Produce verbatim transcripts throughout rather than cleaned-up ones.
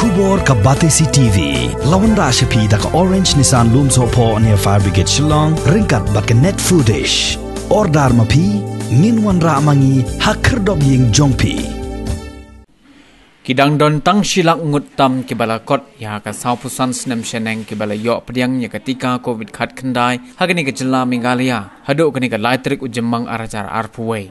Khubor ka Batesi T V la wanrah sha phi da ka Orange Nissan Lumsohphoh near Fire Brigade Shillong ryngkat bad ka Net Foodish. Order ma phi, ngin wanrah ma ngi ha khyrdop ïing jong phi. Ki dang don tang shi lak ngut tam kiba la kot ïa ka sawphew san snem shaneng kiba la ïoh pdiang ïa ka tika covid khatkhyndai ha kane ka jylla Meghalaya haduh kane ka lai tarik u Jymmang ar hajar arphew wei.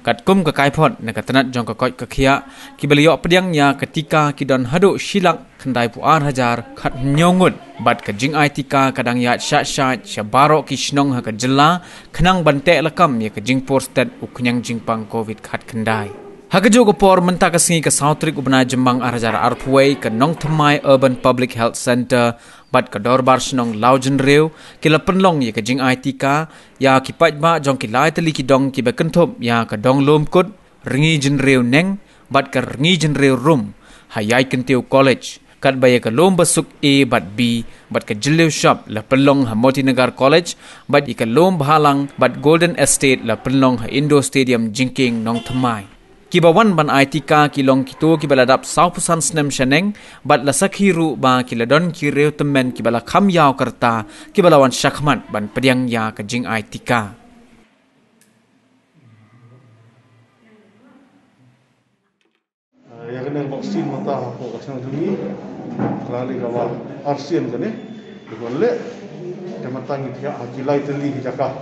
Katkum ka kaiphod na ka tnat jong ka koit ka khiah, kiba la ïoh pdiang ïa ka tika ki don haduh shi lak khyndaiphew ar hajar khathynñiew ngut, bad ka jingai tika ka dang ïaid shah shah sha baroh ki shnong ha ka jylla, khnang ban teh lakam ïa ka jingpur stet u khñiang jingpang covid khatkhyndai. Ha kajuh ka por mynta ka sngi ka saw tarik u bnai Jymmang ar hajar arphew wei, ka Nongthymmai Urban Public Health Centre bad ka Dorbar Shnong Lawjynriew ki la pynlong ïa ka jingai tika ïa ki paidbah jong ki lai tylli ki dong kiba kynthup ïa ka Dong Lum Kut, Rngi Jynriew Neng bad ka Rngi Jynriew Rum ha Ïai Kyntiew College, katba ïa ka lum ba suk A bad B bad ka Jylliew Shop la pynlong ha Motinagar College, bad ïa ka lum bhalang bad Golden Estate la pynlong ha Indoor Stadium Jingkieng Nongthymmai. Kiba wan ban ai tika ki long kito kiba la dap sawphew san snem shaneng, bad la sakhi ruh ba ki la don ki riew tymmen kiba la kham ïaw ka rta kiba la wan shakhmat ban pdiang ïa ka jingai tika. Ïa kane ka vaccine mynta hapoh ka shnong jong ngi, ka la leh kaba arsien kane, kaba leh, te mynta ngi thiah ha ki lai tylli ki jaka.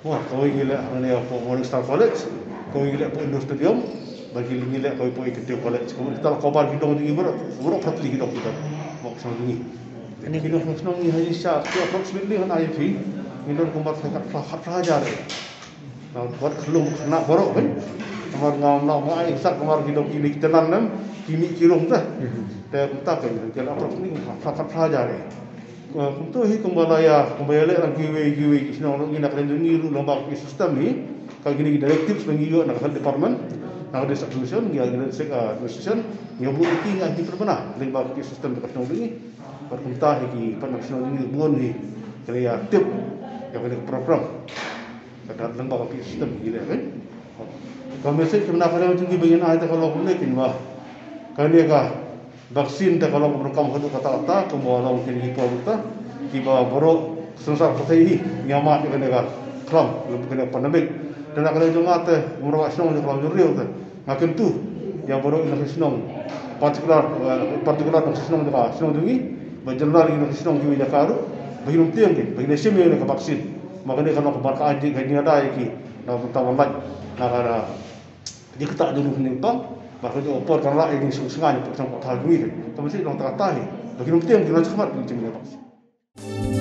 Wah, kawei ngi leh hangne hapoh Morning Star College, kawei ngi leh hapoh Indoor Stadium, bad ki ngi leh kawei hapoh Ïai Kyntiew College. Kawei kita la cover ki dong jong ngi baroh, baroh khatylli ki dong kita, hapoh ka shnong jong ngi. Kane ki dong shnong ngi ha shisha, ki approximately ngan ai phi, ngi don kumba khatphra, khatphra hajar. Wat khlung khynnah baroh kan. Namar ngam lah ma ai sak namar ki dong ki mih ki tnat lem, ki mih ki rung tah. Te mynta kan ki la approximately khatphra, khatphra hajar. Eh, kumto hi kumba la ïa, kumba ïaleh lang kiwei kiwei ki shnong ruh ngi na ka liang jong ngi ruh lyngba ki system hi. Ka kine ki directives ba ngi ïoh na ka health department, na ka district administration, ngi ïa ka district, eh, administration, ngi buh ki ngi ïa ki pynbna lyngba ki system ka shnong jong ngi. Bad kumta hi ki paid na ka shnong jong ngi bun hi ki la ïa tip ïa kane ka program. Ka dak lyngba ka P S system ki leh kan. Ka message ka mynta ka dei jong ngi ba ngin ai te ka long kumne kin ba kane ka vaccine te ka long ka rukom haduh katta katta kumba long kin ki por mynta kiba baroh ka sensar pyrthei hi ngi ïa mad ïa kane ka khlam lem kane ka pandemic. Te na ka liang jong nga te kumba shnong jong ka Lawjynriew te nga kyntu ïa baroh ïa ki nongshong shnong, particular, eh, particular nongshong shnong jong ka shnong jong ngi, ba general ïa ki nongshong shnong kiwei jaka ruh ba kin ym tieng ki, ba kin ïa shim ïa kane ka vaccine. Ma kane ka long ka bar ka aiti ka jingïada ïa ki na ka bynta ban lait na ka jingktah jong ngi kane ka bang, ba ka jong ka por kan lah ïa ki sngewsngain pyrshang ka thaiñ jong ngi. Ka message long kata hi, ba kin ym tieng ki, nang shakhmat kin shim ïa ka vaccine.